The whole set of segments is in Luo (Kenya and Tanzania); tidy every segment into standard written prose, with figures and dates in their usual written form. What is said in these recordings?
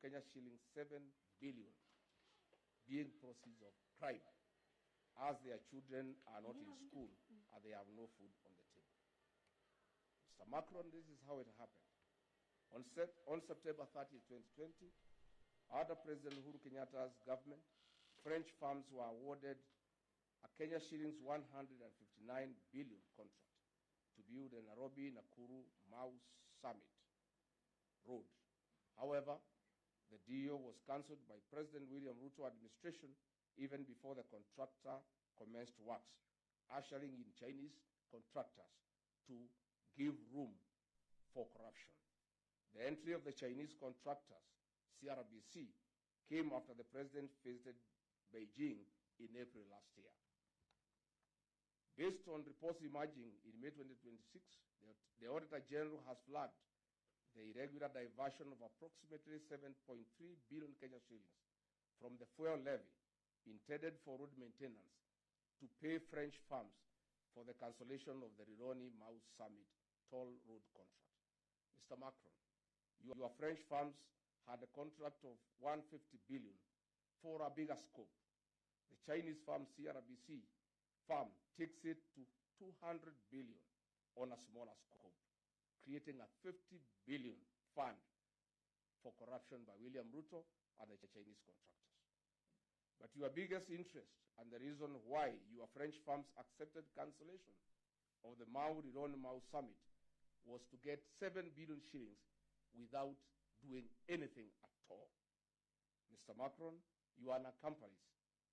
Kenya shillings 7 billion being proceeds of crime, as their children are not in school and they have no food on the table. Mr. Macron, this is how it happened. On September 30, 2020, under President Uhuru Kenyatta's government, French firms were awarded a Kenya shillings 159 billion contract to build the Nairobi Nakuru Mau Summit Road. However, the deal was cancelled by President William Ruto administration even before the contractor commenced works, ushering in Chinese contractors to give room for corruption. The entry of the Chinese contractors, CRBC, came after the president visited Beijing in April last year. Based on reports emerging in May 2026, the Auditor General has flagged the irregular diversion of approximately 7.3 billion Kenya shillings from the fuel levy intended for road maintenance to pay French firms for the cancellation of the Rironi Mau Summit toll road contract. Mr. Macron, your French firms had a contract of 150 billion for a bigger scope. The Chinese firm CRBC firm takes it to 200 billion on a smaller scope, creating a 50 billion fund for corruption by William Ruto and the Chinese contractors. But your biggest interest and the reason why your French firms accepted cancellation of the Mau Rironi Mau Summit was to get 7 billion shillings without doing anything at all. Mr. Macron, you are an accomplice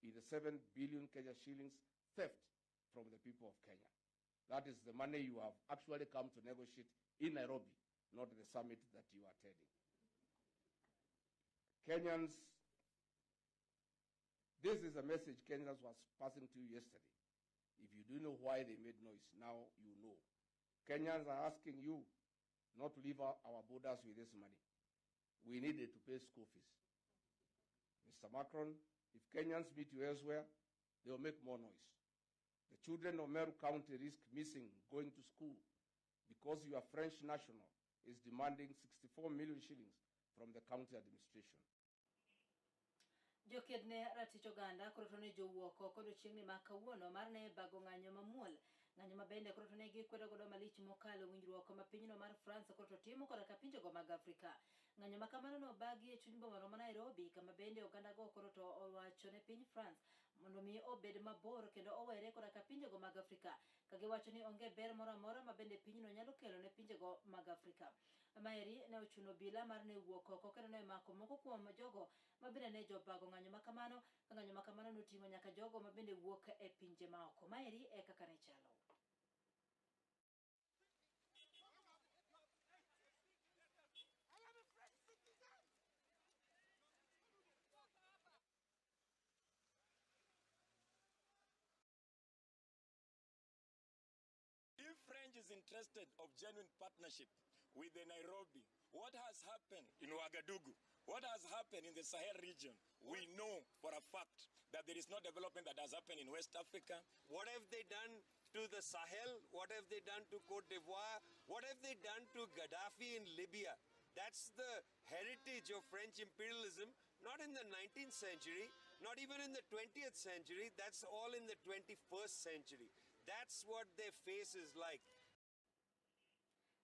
in the 7 billion Kenya shillings theft from the people of Kenya. That is the money you have actually come to negotiate in Nairobi, not the summit that you are attending. Kenyans, this is a message Kenyans was passing to you yesterday. If you do know why they made noise, now you know. Kenyans are asking you not to leave our borders with this money. We need it to pay school fees. Mr. Macron, if Kenyans meet you elsewhere, they will make more noise. The children of Meru County risk missing going to school because your French national is demanding 64 million shillings from the county administration. Joked ne ratich oganda koro to ne jowuok oko odiochieng'ni ma kawuono mar ne bago ng'anyo mamuol. Ng'anyo ma bende koro to ne gikwedo godo malich mokalo winjruok ma pinyno mar France koro to timo koda ka pinjego mag Afrika. Ng'anyo ma kamano nobagi e chuny boma ma Nairobi, kama bende oganda go koro to owacho ne piny France mondo mi obed mabor kendo owere koda ka pinjego mag Afrika, ka giwacho ni onge ber moro amora ma bende pinyno nyalo kelo ne pinjego mag Afrika. Maeri ne ochuno obila mar ne wuok oko kendo ne mako moko kuom jogo ma bende ne jobago ng'anyo ma kamano, ka ng'anyo ma kamano noting'o nyaka jogo ma bende wuok e pinje maoko. Maeri e kaka ne chalo. If French is interested of genuine partnership with the Nairobi, what has happened in Ouagadougou, what has happened in the Sahel region, we know for a fact that there is no development that has happened in West Africa. What have they done to the Sahel? What have they done to Cote d'Ivoire? What have they done to Gaddafi in Libya? That's the heritage of French imperialism, not in the 19th century, not even in the 20th century, that's all in the 21st century. That's what their face is like.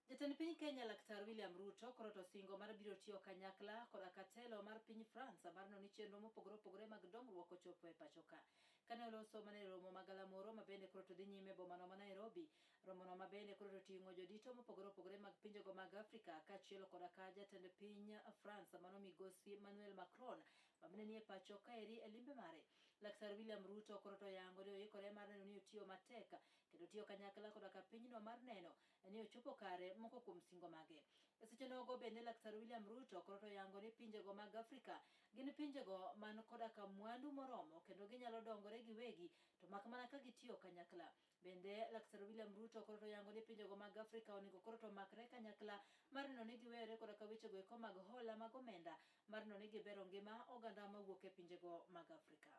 Jatend piny Kenya Laktar William Ruto koro to singo mar biro tiyo kanyakla koda katelo mar piny France mar neno ni chenro mopogore opogore mag dongruok ochopo e pacho ka. Kane oloso mana e romo ma galamoro ma bende koro to dhi nyime e bomano ma Nairobi, romono ma bende koro to ting'o jodito mopogore opogore mag pinjego mag Afrika kaachiel koda ka jatend piny France mano migosi Emmanuel Macron ma bende nie pacho kaeri e limbe mare. Laktar William Ruto koro to yango ni oikore mar neno ni otiyo matek kendo tiyo kanyakla koda ka pinyno mar neno ni ochopo kare moko kuom singo mage. E seche nogo bende Laktar William Ruto koro to yango ni pinjego mag Afrika gin pinjego man koda ka mwandu moromo kendo ginyalo dongore giwegi to mak mana ka gitiyo kanyakla. Bende Laktar William Ruto koro to yango ni pinjego mag Afrika onego koro to makre kanyakla mar neno ni giwere koda ka wechego eko mag hola mag omenda mar neno ni gibero ngima oganda mawuok e pinjego mag Afrika.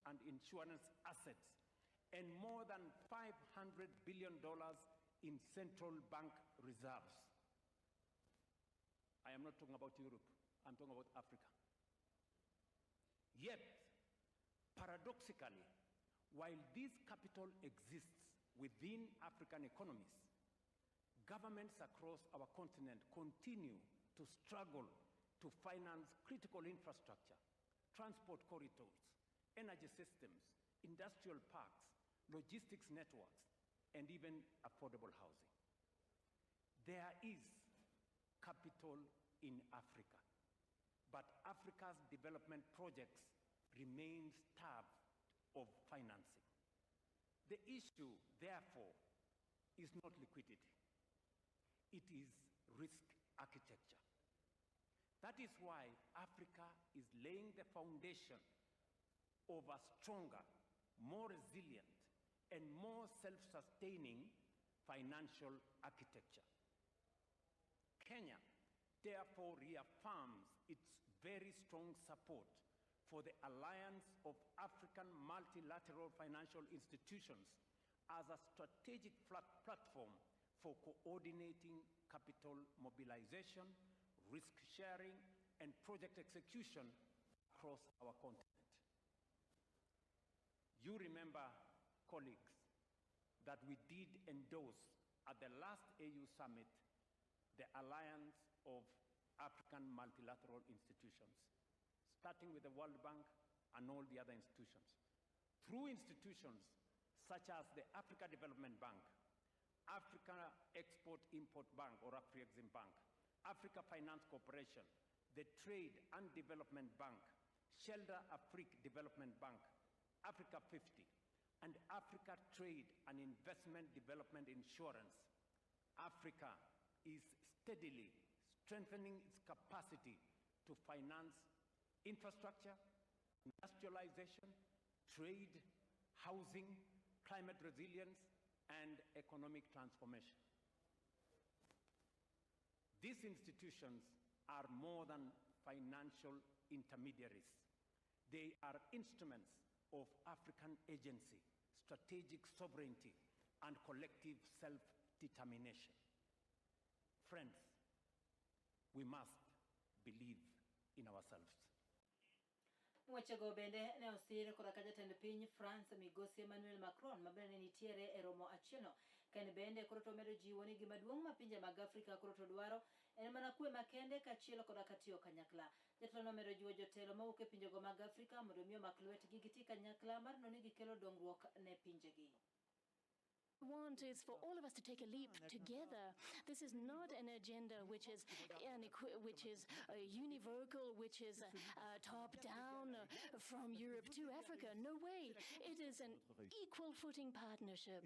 And insurance assets and more than $500 billion in central bank reserves. I am not talking about Europe. I'm talking about Africa. Yet, paradoxically, while this capital exists within African economies, governments across our continent continue to struggle to finance critical infrastructure, transport corridors, energy systems, industrial parks, logistics networks, and even affordable housing. There is capital in Africa, but Africa's development projects remain starved of financing. The issue, therefore, is not liquidity. It is risk architecture. That is why Africa is laying the foundation of a stronger, more resilient, and more self-sustaining financial architecture. Kenya therefore reaffirms its very strong support for the Alliance of African Multilateral Financial Institutions as a strategic platform for coordinating capital mobilization, risk sharing, and project execution across our continent. You remember, colleagues, that we did endorse at the last AU summit the Alliance of African Multilateral Institutions, starting with the World Bank and all the other institutions. Through institutions such as the Africa Development Bank, Africa Export-Import Bank or Afrexim Bank, Africa Finance Corporation, the Trade and Development Bank, Shelter Afrique Development Bank, Africa 50, and Africa Trade and Investment Development Insurance, Africa is steadily strengthening its capacity to finance infrastructure, industrialization, trade, housing, climate resilience, and economic transformation. These institutions are more than financial intermediaries. They are instruments of African agency, strategic sovereignty, and collective self-determination. Friends, we must believe in ourselves. Wechego bende ne osir koda ka jatend piny France migosi Emmanuel Macron ma bende ne nitiere e romo achielno. Ka en bende koro to omedo jiwo ni gima duong' ma pinje mag Afrika koro to dwaro en mana kwe makende kaachiel koda ka tiyo kanyakla. Jatelo nomedo jiwo jotelo mawuok e pinjego mag Afrika mondo mi omak lwetgi giti kanyakla mar neno ni gikelo dongruok ne pinjegi. Want is for all of us to take a leap together. This is not an agenda which is univocal, which is top down from Europe to Africa. No way. It is an equal footing partnership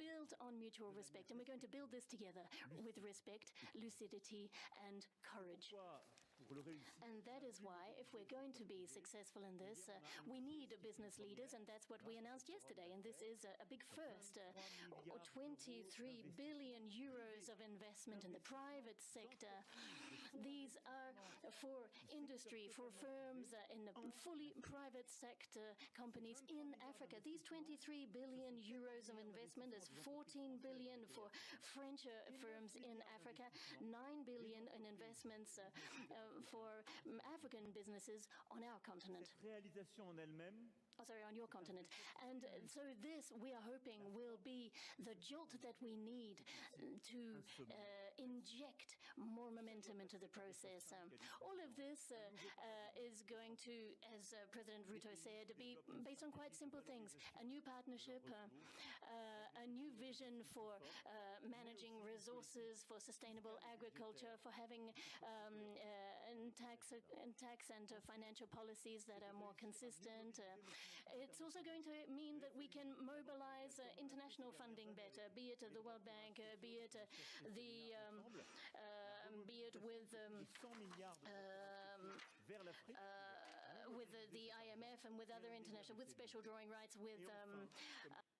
built on mutual respect, and we're going to build this together with respect, lucidity, and courage. And that is why, if we're going to be successful in this, we need business leaders, and that's what we announced yesterday. And this is a big first. €23 billion of investment in the private sector. These are for industry, for firms in the fully private sector companies in Africa. These €23 billion of investment is 14 billion for French firms in Africa, 9 billion in investments for African businesses on our continent. Réalisation en elle-même Oh, sorry, on your continent. And so this, we are hoping, will be the jolt that we need to inject more momentum into the process. All of this is going to, as President Ruto said, be based on quite simple things. A new partnership, a new vision for managing resources, for sustainable agriculture, for having and tax and financial policies that are more consistent. It's also going to mean that we can mobilize international funding better, be it the World Bank, be it 100 milliards vers l'Afrique. With the IMF and with other international, with special drawing rights, with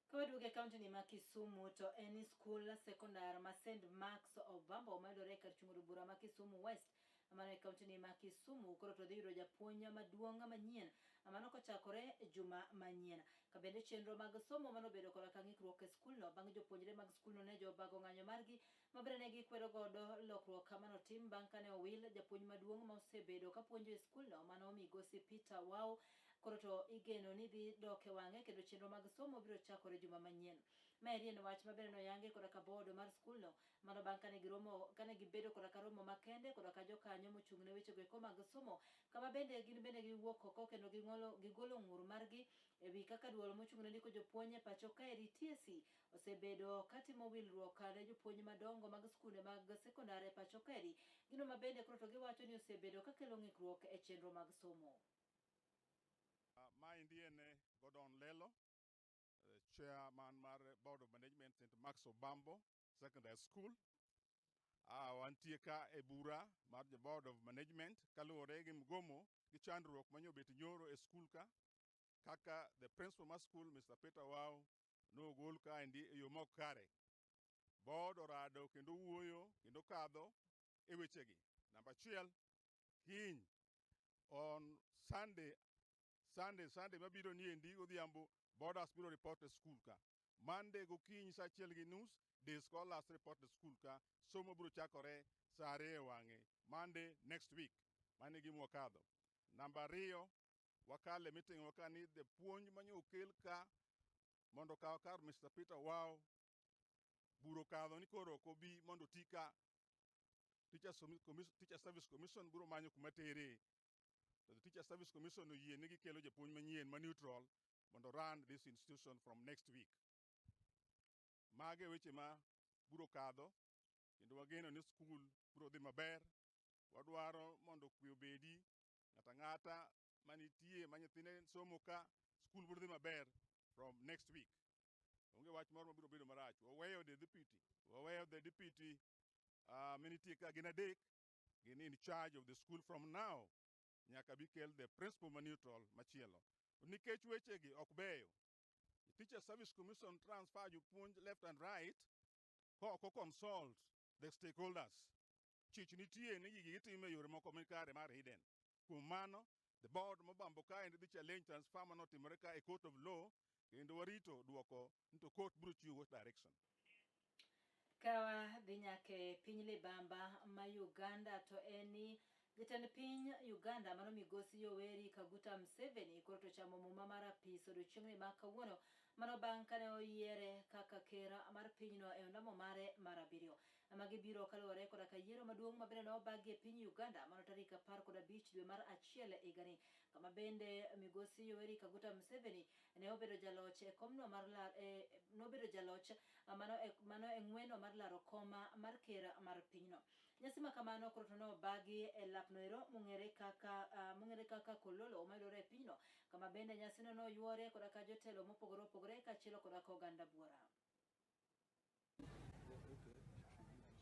Kawaduogo e kaunti ni ma Kisumu to en skul sekondar ma St Mark's Obambo mayudore kar chung' od bura ma Kisumu West mano e kaunti ni ma Kisumu koro to dhi yudo japuonj maduong' manyien. Mano kochakore juma manyien. Kabende chenro mag somo manobedo koda ka ng'ikruok e skulno bang' jopuonjre mag skulno ne jobago ng'anyo margi mabende ne gikwedo godo lokruok manotim bang' kane owil japuonj maduong' ma osebedo kapuonjo e skulno mano migosi Peter Wao. Koro to igeno ni dhi dok e wang'e kendo chenro mag somo biro chakore juma manyien. Maeri en wach mabende noyangi koda ka board mar skulno mano bang' kane giromo kane gibedo koda ka romo makende koda ka jokanyo mochung' ne wechego eko mag somo kama bende gin bende giwuok oko kendo ging'olo gigolo ng'ur margi ewi kaka duol mochung' ne ndiko jopuonj e pacho kaeri TSC osebedo katimo wilruok ne jopuonj madongo mag skunde mag sekondar e pacho kaeri gino ma bende koro to giwacho ni osebedo kakelo ng'ikruok e chenro mag somo. Maendi en Gordon Lelo, chairman mar Board of Management St. Mark's Obambo Secondary School. Wantie ka e bura mar the Board of Management kaluwore gi mgomo gi chandruok manyobet nyoro e skul ka kaka the principal mar school Mr. Peter Wao nogol kaendi e yo mok kare. Board orado kendo wuoyo kendo kadho e wechegi. Namba achiel, kiny on Sunday mabiro ni endi godhiambo boarders biro report e school ka. Monday gokinyi saa 1:30 day scholars report e school ka. Somo biro chakore saa 2 e wang'e Monday next week. Mano e gima wakadho. Namba ariyo, wakalo e meeting wa ka ni japuonj manyo okel ka mondo okaw kar Mr. Peter Wao bura okadho ni koro ok obi mondo oti ka. Teacher Service Commission biro manyo kuma tere. To the Teacher Service Commission oyie ni gikelo japuonj manyien ma neutral mondo run this institution from next week. Mago e weche ma biro kadho kendo wageno ni skul biro dhi maber. Wadwaro mondo kwe obedi, ng'ato ang'ata manitie ma nyithinde somo ka, skul biro dhi maber from next week. Onge wach moro mabiro bedo marach. Waweyo the deputy manitie ka gin adek, gin in charge of the school from now nyaka bi kel the principal ma neutral machielo. Nikech wechegi ok beyo, Teacher Service Commission transfer jopuonj left and right ka ok o consult the stakeholders. Chich nitie ni gigi gitimo e yore moko makare mar hidden. Kuom mano, the board mobambo kaendi dhi challenge transfer manotimore ka e court of law kendo warito duoko ni to court biro chiwo direction. Ka wadhi nyaka e piny libamba ma Uganda to en ni jatend piny Uganda mano migosi Yoweri Kaguta Museveni koro to chamo muma mar apis odiochieng'ni ma kawuono mano bang' kane oyiere kaka ker mar pinyno e ondamo mare mar 7. Magi biro kaluwore koda ka yiero maduong' ma bende nobagi e piny Uganda mano tarik 15 dwe mar achiel higani kama bende migosi Yoweri Kaguta Museveni ne obedo jaloch e komno mar lar, nobedo jaloch mano e ng'weno mar laro kom mar ker mar pinyno. Nyasi ma kamano koro to nobagi e lapno ero mong'ere kaka Kololo mayudore e pinyno kama bende nyasino noyuore koda ka jotelo mopogore opogore kaachiel koda ka oganda buora. Yeah, okay. Should do this.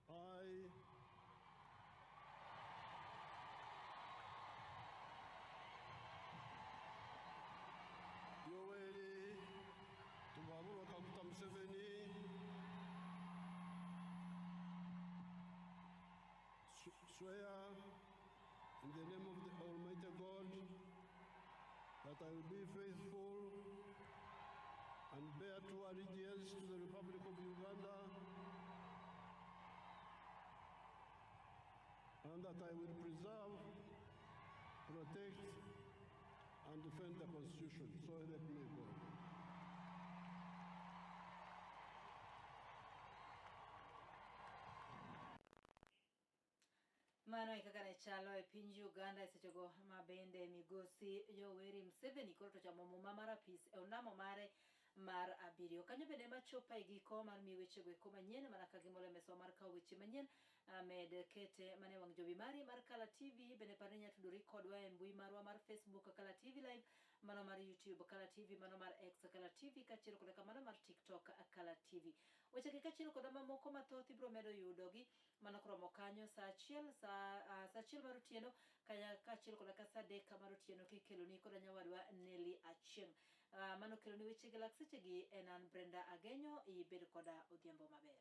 I, Yoweri Tibuhaburwa Kaguta Museveni, swear in the name of the Almighty God that I will be faithful and bear true allegiance to the Republic of Uganda and that I will preserve, protect, and defend the Constitution. So help me God. Mano e kaka ne chalo e piny Uganda e sechego ma bende migosi Yoweri Museveni koro to chamo muma mar apis e ondamo mare mar 7. Kanyo bende machopo e giko mar miyo wechego eko manyien mana ka gimolo e mesawa mar kawo weche manyien med kete mane wang' jowi mari mar Kala TV. Bende par ni inya tudori kodwa e mbui marwa mar Facebook Kala TV Live, mano mar YouTube Kala TV, mano mar X Kala TV, kaachiel koda kamano mar TikTok Kala TV. Wechegi kaachiel koda mamoko mathoth ibiro medo yudogi mano koromo kanyo saa 1 saa Saa achiel mar otieno kanya kaachiel koda ka saa adek mar otieno kikeloni koda nyawadwa Nelly Achieng'. Mano keloni weche gi lak sechegi en an Brenda Agenyo, ibed koda odhiambo maber.